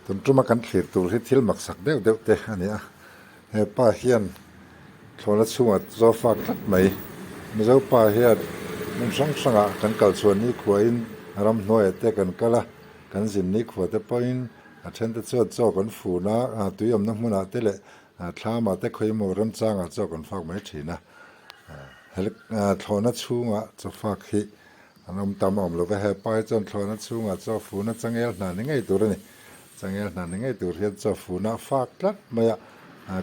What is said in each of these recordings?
Tun tuma kan thlir tur hi thil maksak deuh deuh te a ni a, he pa hian thlawhna chhungah chaw fak tlat mai. Mizo pa hian hmun hrang hrangah kan kal chhuah nikhuain ramhnuaiah te kan kal a, kan zin nikhua te pawhin a then te chuan chaw kan fun a, tui awmna hmunah te leh thlamah te khawimaw remchangah chaw kan fak mai thin a. Thlawhna chhungah chaw fak hi An awm tam a awm lo va, he pa hi chuan thlawhna chhungah chaw funa changel hna ni ngei tur a ni. Changel hna ni ngei tur hian chaw funa a fak tlat mai a,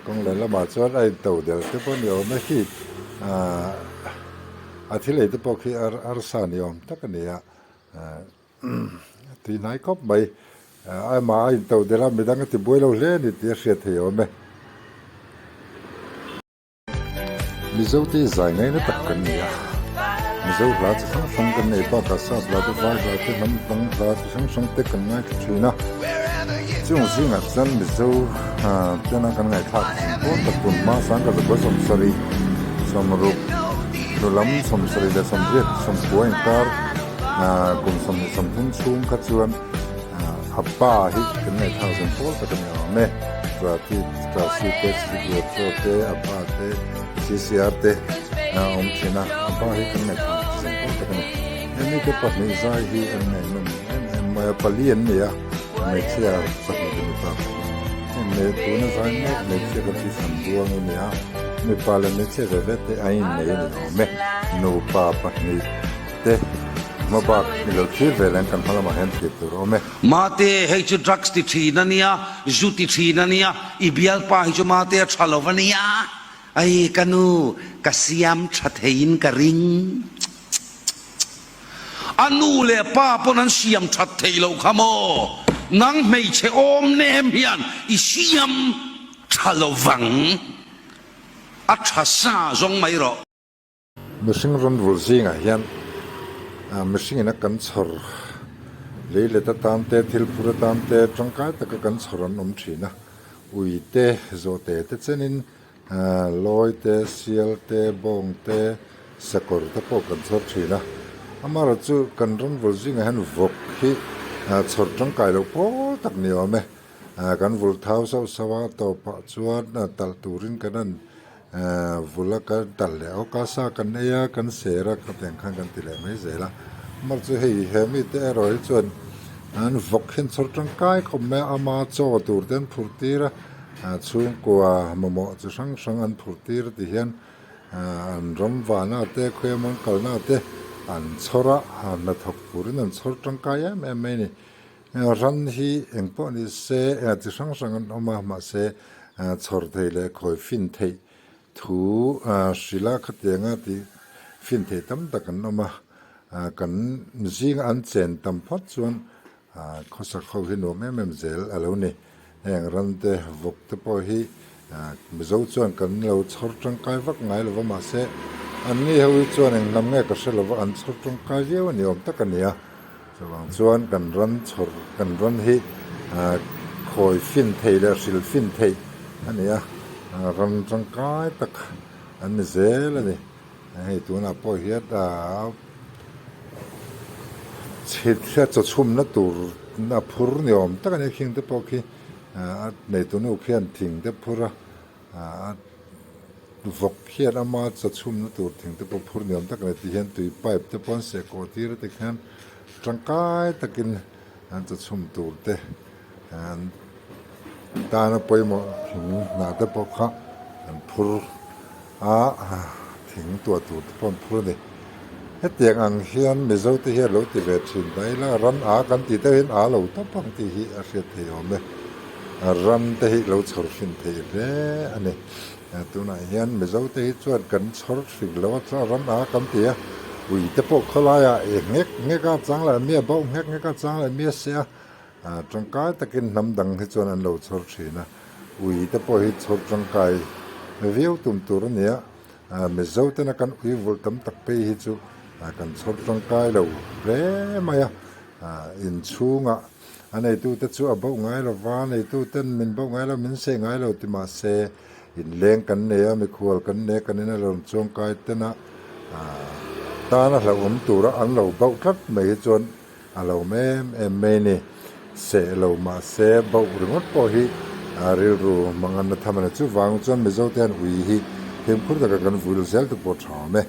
kawng leh lamah chuan a into del te pawh ni awm e khi a thil ei te pawh khi arsa ni awm tak a ni a, a tui hnai khawp mai. Amah a into del a, midang a ti buai lo hle a ni tih a hriat thei awm e. Mizote zai ngaina tak kan ni a, Mizo hla chi hrang hrang kan nei bakah sap hla te vai hla te hnam dang hla chi hrang hrang te kan ngaithla thin a, chung zingah chuan Mizo tena kan ngaihthlak thin pawl tak tun hma sangka zakua sawmsarih sawmruk hnulam sawmsarih leh sawmriat sawmkua inkar kum sawmhnih sawmthum chhung kha chuan A pa hi kan ngaihthlak zawng pawl tak a ni awm e. Trati, Trasi te, Srigotra te, a pa te, CCR te a awm thin a. A pa hi kan ngaihthlak zawng pawl tak a ni. Hemi te pahnih zai hi an ngaihnawm em em mai a, pali an ni a, hmeichhia pahnih leh mipa pahnih. Heng tuna zai mek hmeichhia kan tih chhan buang a ni a, mipa leh hmeichhia ve ve te an innei a ni awm e. Nupa pahnih. Te, hmabak i lo thlir ve leng kan hma lamah hian thlir tur a awm e. Mate, hei chu drugs ti thin a nia, zu ti thin a nia, i bialpa hi chu mate a tha lo a nia. Ai ka nu, ka siam tha theiin ka ring. A nu leh pa pawn an siam that theih loh kha maw? Nang hmeichhe awm nem hian i siam tha lo vang. A tha sa zawng mai rawh. Mihring rawn vul zingah hian mihring ina kan chhawr lei let atan te, thil phur atan te tangkai taka kan chhawr an awm thin a. Ui te, zawhte te chenin lawi te, sial te, bawng te, sakawr te pawh kan chhawr thin a. Amaherawhchu kan rawn vul zingah hian vawk hi chhawr tangkai loh pawl tak ni awm e. Kan vul thau sauh sauh a, tawpah chuan talh turin kan han vul a, kan talh leh awk a, sa kan ei a, kan ser a, khatiang khan kan ti leh mai zel a. Amah chu hei he mite erawh hi chuan an vawk hian chhawr tangkai khawp mai a, ama chaw tur te an phurh tir a, chhungkua mamawh chi hrang hrang an phurh tir ti hian an ram vahna te, khawiam an kalna te an chhawr a, hnathawk turin an chhawr tangkai em em mai a ni. Ran hi eng pawh ni se chi hrang hrang an awm a, mahse chhawr thei leh khawi fin theih thu hrilh a khatianga tih fin theih tam tak an awm a, kan zinga an chen tam phawt chuan khawsak ho hi nuam em em zel a lo ni. Heng ran te vawk te pawh hi Mizo chuan kan lo chhawr tangkai vak ngai lo va, mahse anni ho hi chuan eng hnam nge ka hre lo va, an chhawr tangkai viau a ni awm tak a ni a. Chuvang chuan kan ran chhawr kan ran hi khawi fin thei leh hril fin thei a ni a, ran tangkai tak an ni zel a ni. Hei tunah pawh hian chhit hian chaw chhumna tur a phur ni awm tak a ni a, khing te pawh khi a neitu nu khian thing te phur a, a vawk hian ama chaw chhumna tur thing te pawh phur ni awm tak a ni tih hian tui pipe te pawh an seh kawh tir a tikhian tangkai takin an chaw chhum tur te an tana pawimawh thing hnah te pawh kha an phur a thing tuah tur te pawh an phur a ni. Hetiang ang hian Mizo te hian lo ti ve thin ta ila ran a kan tih deuh hian a lo tawp ang tih hi a hriat thei awm e. Ran te hi lo chhawr hrin thei hle a ni. Tunah hian Mizo te hi chuan kan chhawr hring lo a chuan ran a kan ti a, ui te pawh khawlaiah e nghek nghek a chang leh mi a bauh nghek nghek a chang leh mi a seh a. Tangkai takin hnam dang hi chuan an lo chhawr thin a, ui te pawh hi chhawr tangkai viau tum tur a ni a, Mizo tena kan ui vulh tam tak phei hi chu kan chhawr tangkai lo hle mai a, inchhungah a neitute chu a bauh ngai lo va, neituten min bauh ngai lo, min seh ngai lo ti mahse inleng kan nei a, mikhual kan nei a, kan ina rawn chuangkai tena tana hlauhawm tura an lo bauh tlat mai hi chuan A lo em em mai ni. Seh lo mahse bauh ringawt pawh hi rilru manganna tham a ni. Chuvang chuan Mizote hian ui hi fimkhur taka kan vui zel te pawh tha awm e.